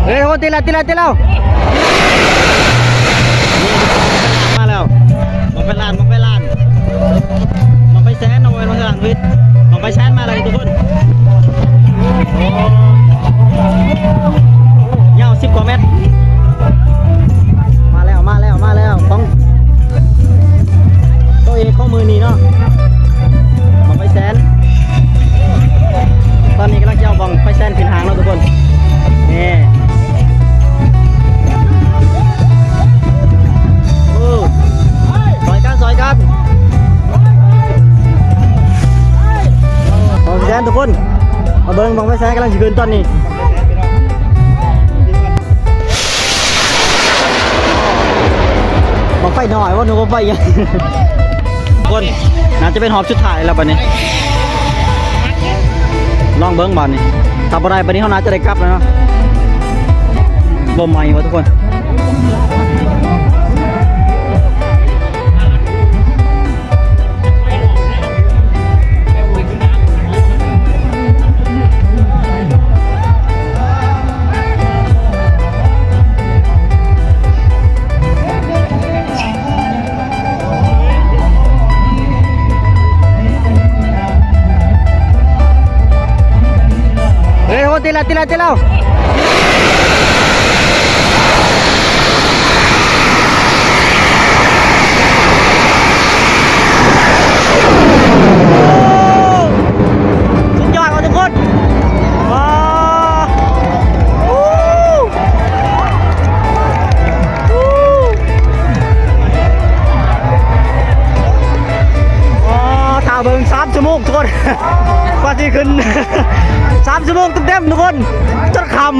ເຮີ້ຍ ໂອ້ ຕິດແລ້ວ ຕິດແລ້ວ ຕິດແລ້ວ ມາແລ້ວ ບັ້ງໄຟລ້ານ ບັ້ງໄຟລ້ານ ບັ້ງໄຟແສນ ເນາະ ບໍ່ແມ່ນບັ້ງໄຟລ້ານ ຜິດ ບັ້ງໄຟແສນມາແລ້ວທຸກຄົນ ຍາວສິບກວ່າແມັດ ມາແລ້ວ ມາແລ້ວ ມາແລ້ວ ຂອງໂຕເອກຂອງມື້ນີ້ເນາະ ບັ້ງໄຟແສນ ຕອນນີ້ກຳລັງຈະເອົາບັ້ງໄຟແສນຂຶ້ນຫາງເນາະທຸກຄົນ ນີ້ ໂອ້ ຊ່ອຍກັນ ຊ່ອຍກັນ ບັ້ງໄຟແສນທຸກຄົນ ມາເບິ່ງບັ້ງໄຟແສນກຳລັງຊິຂຶ້ນຕອນນີ້ ບັ້ງໄຟນ້ອຍ ວ່ານຶກວ່າໄຟຫຍັງ ທຸກຄົນ ໜ້າຈະເປັນຮອບສຸດທ້າຍແລ້ວບັດນີ້ ລອງເບິ່ງບາດນີ້ ຖ້າບໍ່ໄດ້ບາດນີ້ເຮົາໜ້າຈະໄດ້ກັບແລ້ວເນາະ ບໍ່ໄໝ້ວ່າທຸກຄົນ ເຮີ້ຍ ໂອ້ ຕິດແລ້ວ ຕິດແລ້ວ ຕິດແລ້ວ ສຸດຍອດວ່າທຸກຄົນ ວ້າ ອໍ ຖ້າເບິ່ງສາມຊົ່ວໂມງທຸກຄົນ ກວ່າຊິຂຶ້ນ ສາມຊົ່ວໂມງເຕັມໆ ທຸກຄົນ ຈົນຄ່ຳ.